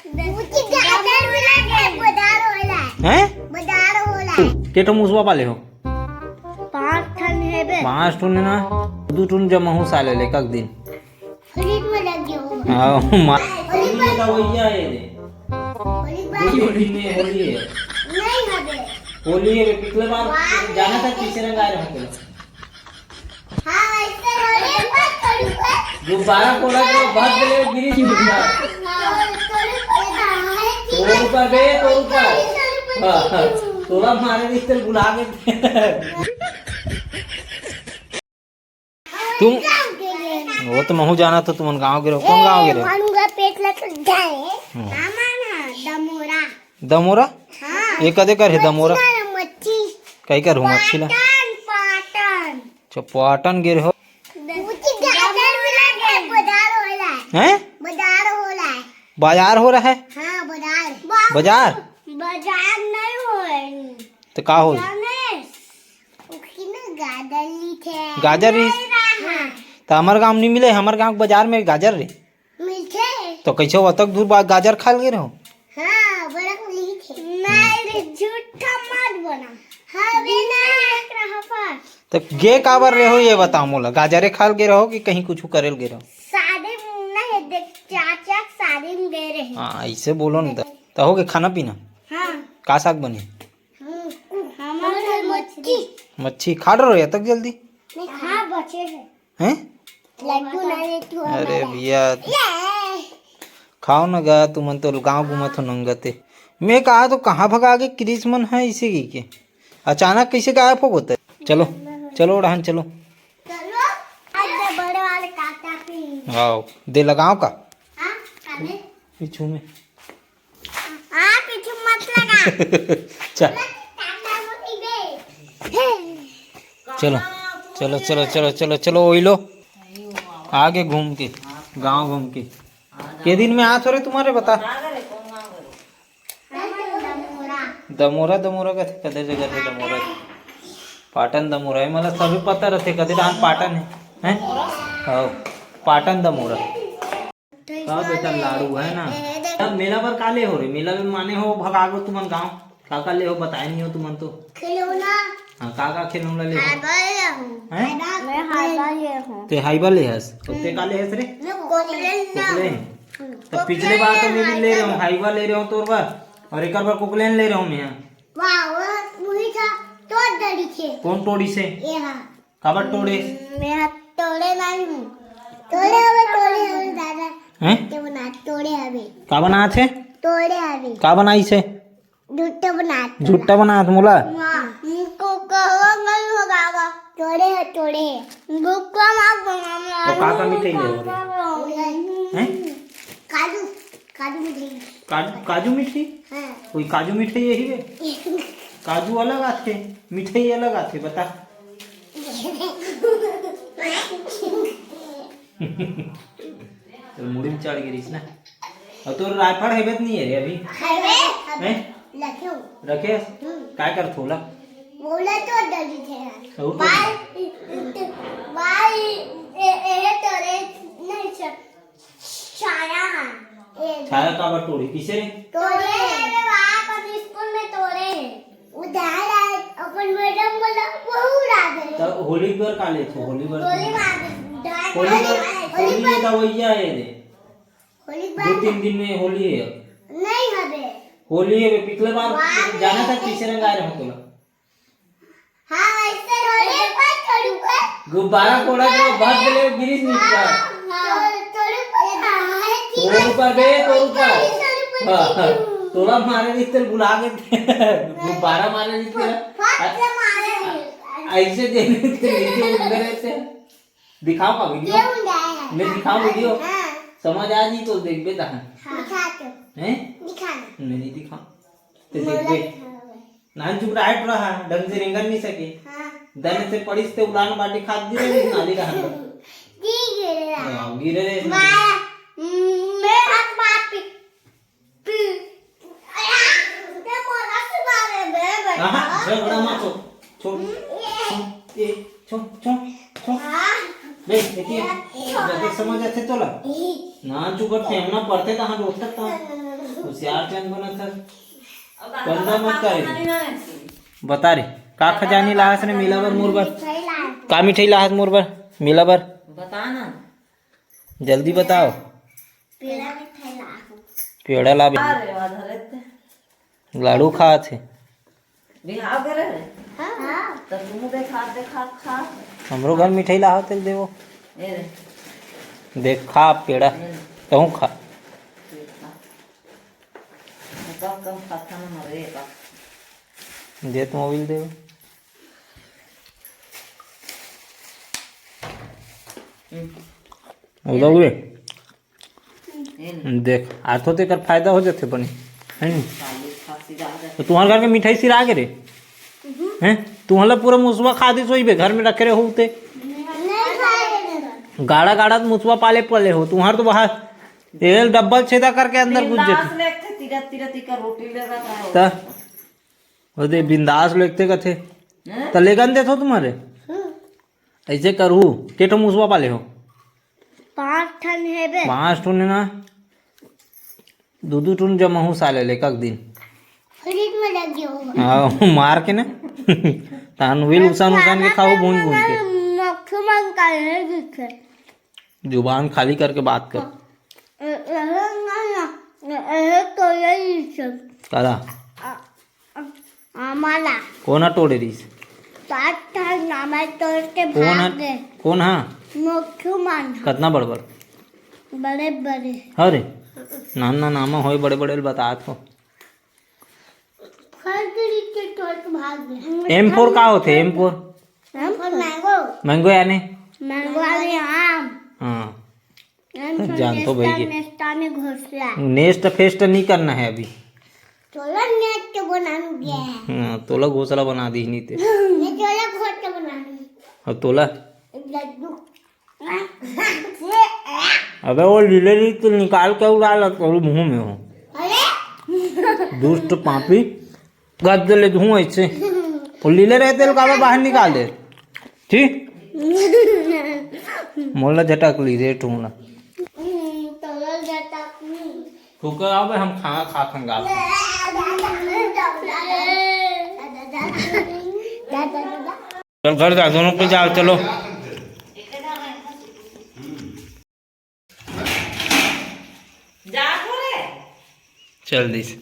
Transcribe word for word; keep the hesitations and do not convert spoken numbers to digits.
मुझे गाजर मिला के बाजार होला। हैं? बाजार होला। के ठो मुसवा पाले हो? पाँच ठन हेबे। पाँच ठन हे ना? दू ठन जमा हो साले ले, कक दिन। फ्रिज में लग गया होगा। हाँ, मा- होली ये दवाइया है रे। होली बाजार। होली, होली में होली है। नहीं हबे। होली है, पिछले बार वाह। जाना था, किसे रंग आए रहा था? हाँ, ऐसे होली मत करूँगा। गुब्बारा फोड़ा तो भाग गए, गिरी की गुब्बारा। हाँ, तोर ऊपर बे, तोर ऊपर। हाँ, हाँ। तोला मारे नहीं, तेल बुला के। तुम, वो तो महू जाना था, तुमन गाँव गिरो। कौन गाँव गिरो? मनुआ पेट लग जाए। हम्म। सामान है, दमोरा। दमोरा? हाँ। ये कदे कर है दमोरा? मच्छी ना, मच्छी। कई कर हूँ मच्छी ला? पाटन, पाटन। अच्छा, पाटन गिर हो। मुझे गाजर मिला के बाजार होला। हैं? बाजार होला। बाजार हो रहा है? हाँ, बाजार। बाजार? बाजार नहीं होए। तो का होई? जाने। उसकी ना गाजर ली थे। गाजर ली? नहीं रहा। हाँ। तो हमार गाँव नहीं मिले, हमार गाँव के बाजार में गाजर रे। मिलथे। तो कैसे वो तक दूर बा-, गाजर खा ले रहो? हाँ, बड़ा मिलथे। नहीं रे, झूठा मत बना। हाँ, बिना एक रहा पर। तो गे काबर रहो, ये बताओ मोला, गाजरे खा ले रहो कि कहीं कुछ करे ले रहो? शादी में नहीं, देख, चाचा के शादी में गए रहे। हाँ, ऐसे बोलो ना तो। तो हो गए खाना पीना? हाँ। का साग बने? हम्म, हमारे मच्छी। मच्छी खा रहो या तक जल्दी? नहीं, हाँ, बचे हैं। हैं? लड्डू ना ले तू अरे हमारा। भैया, ले। खाओ ना गा, तुमन तो गाँव घूमत हो नंगते। मैं कहा तो कहाँ भगा के क्रिस मन है इसे की के? अचानक कैसे गायब हो गए? चलो, चलो उड़ान चलो। चलो, आज बड़े वाले काका पे। आओ, दे लगाओ का? हाँ, काले। पीछू में। हाँ, पीछू मत लगा। चल। काका वो नहीं दे। चलो, चलो, चलो, चलो, चलो, चलो, ओइलो। आगे घूम के, गांव घूम के। के दिन में आत हो रे तुम्हारे बता? दमोरा। दमोरा, दमोरा कथे, कदे जगह थे दमोरा? पाटन दमोरा है, मतलब सभी पता रहते, कदे डान पाटन है, हैं? हाँ, पाटन दमोरा। का बेटा लाड़ू है ना? तब मेला बर का ले हो रे? मेला में माने हो भगा गो तुमन गाँव। का का ले हो बताए नहीं हो तुमन तो। खिलौना। हाँ, का का खिलौना ले हो? हाइबा ले हूँ। हैं? मैं हाइबा ले हूँ। ते हाइबा ले हस। तो ते का ले हस रे? मैं कोकलेन ना। कोकलेन। हम्म। तो पिछले बार तो मैं भी ले रहा हूँ, हाइबा ले रहा हूँ तोर बर। और एक बार कोकलेन ले रहा हूँ मैं। वाह, वो वही था, तोड़ डरी थे। कौन टोड़ी से? ये हाँ। काबर टोड़े? मैं हाथ तोड़े नहीं हूँ। तोड़े हवे, तोड़े हवे दादा। हैं? ते बना तोड़े हवे। का बनात हे? तोड़े हवे। का बनाई से? झूठा बनात। झूठा बनात मोला? हाँ। को कहो नहीं होगा। तोड़े है, तोड़े। गुप्ता मत बना। तो का का मिठाई ले हो रे? हैं? काजू, काजू मिठाई। काजू, काजू मिठाई? हाँ। कोई काजू मिठाई यही है? काजू अलग आथे, मिठाई अलग आथे, बता। तो मुड़ी में चढ़ गिरिस ना। और तोर रायफल हेबे त नहीं है रे अभी? हेबे। हैं? रखे हो। रखे? हम्म। काय कर थोला? बोला तो डरी थे यार। तो वो तो बाय, बाय, ए, ए, तोरे नहीं छ-, छाया है। ए, छाया काबर तोड़े? किसे रे? तोड़े हैं, वे वहाँ पर स्कूल में तोड़े हैं। उधार आए, अपन मैडम बोला, वो उड़ा दे। तो होली पर का ले थो? होली पर होली पर, होली पर, होली ये दवाइया है रे। होली दो पर तीन दिन में होली है। नहीं हबे। होली है बे, पिछले बार वाह। जाना था किसे रंग आए रहो तोला। हाँ, ऐसे होली पर थोड़ी पर। गुब्बारा फोड़ा जो भाग गले गिरी नीचे। हाँ, हाँ। थोड़ी पर, हाँ, ठीक है। तोर ऊपर बे, तोर ऊपर। थोड़ी पर हाँ, हाँ। थोड़ा मारे नहीं तो बुला के गुब्बारा मारे नहीं तो। फट से मारे नहीं। ऐसे देने के नीचे उड़ गए थे। दिखाओ का वीडियो? ये उड़ गया है। मैं दिखाओ वीडियो। हाँ। समझ आ जी तो देख बेटा। हाँ। दिखा तो। हैं? दिखा ना। नहीं दिखा। ते बोला देख बे। दिखा ना। नान चुप रहा, हट रहा, ढंग से रेंगन नहीं सके। हाँ। दन से पड़िस ते उलान बाटी खात दी रही, नाली रहा। गिरे रहा। हाँ, गिरे रहे। माया, हम्म, मेरे हाथ मार पी-, पी-, आया, ते बोला सुबह में बे बेटा। हाँ, झगड़ा मत छो, छो, हम्म, ये। छो, ये, छो, छो, छो। हाँ। देख, देखिए, जब तक समझ आथे तोला। ना चुकत थे, हमना पढ़ते तहाँ रोथत था। होशियार चंद बनत था। कंदा मत करे। बता रे, का खजानी लाहस रे मिला बर मोर बर? का मिठाई लाहस मोर बर मिला बर? बता ना। जल्दी बताओ। पेड़ा मिठाई लाहूँ। पेड़ा लाबे। अरे वाह, धरे ते। लाडू खात हे। बिहाव करे रे? हाँ। त तुम देखा, देखा, खा। हमरो घर मिठाई लाहव तेल देवो। ए रे। देख खा पेड़ा। ए रे। तहूँ खा। ये खा। कम, कम खाता ना मरे का। दे तो मोबाइल देवो। हम्म। उधर उरे। देख, आथो तेकर फायदा हो जाथे बने, है नी? तो तुम्हार घर के मिठाई सिरा गे रे? हैं? तुम्हार ला पूरा मुसवा खा दिस होइबे, घर में रखे रहे हो ते। गाड़ा गाड़ा मुसवा पाले पले हो, तुम्हार तो बाहर एल डब्बल छेदा करके अंदर घुस जाथे। ले एक ठे तीरा, तीरा, तीरा रोटी ले रहा था। त, ओ दे, बिंदास ले एक ठे कथे। हैं? त लेगन देथो तुम्हारे? ऐसे करहू, के ठो मुसवा पाले हो? पाँच ठन हेबे। पाँच ठो ने ना, दू दू ठन जमाहू साले ले एक दिन। फ्रिज में लग गया होगा। हाँ, मार के ना। तान वेल उसान उसान के खाओ, भूंज भूंज के। मक्खी मन का है दिखे। जुबान खाली करके बात कर। ए-, ए-, ना, ना, ए-, ए-, तो यही सब। काला? आ, आमाला। कोन हा टोड़े रहिस? सात ठन आमा तोड़ के कोन हा? भाग गे। कोन हा? मोखू मन हा। कतना बड़ बड़? बड़े बड़े। अरे, नान नान आमा होय बड़े बड़े ल बतात हो। फल के नीचे तोड़ के भाग गे। एम फोर का होथे? एम फोर? एम फोर मैंगो। मैंगो याने? मैंगो वाले आम। हाँ। हम तो जान तो भाई के। नेस्टा में घोसला। नेस्ट फेस्ट नहीं करना है अभी। तोला नेस्ट बनाने गया है। हाँ, तोला घोसला बना दी नहीं ते। मैं तोला घोसला बनाने। और तोला? लड्डू। अबे वो लीले ली तो निकाल के उड़ा ला तोरे मुंह में हो। अरे। दुष्ट पापी। गद ले धुआं ऐसे। वो लीले रहे तेल का बाहर निकाल दे। ठीक? मोला झटक ली रे ठुमला। हम्म, तोला झटक ली। फूका आवे, हम खाना खा खंगा। चल घर जा, दोनों को जाओ, चलो। जा तो रे। चल दिस।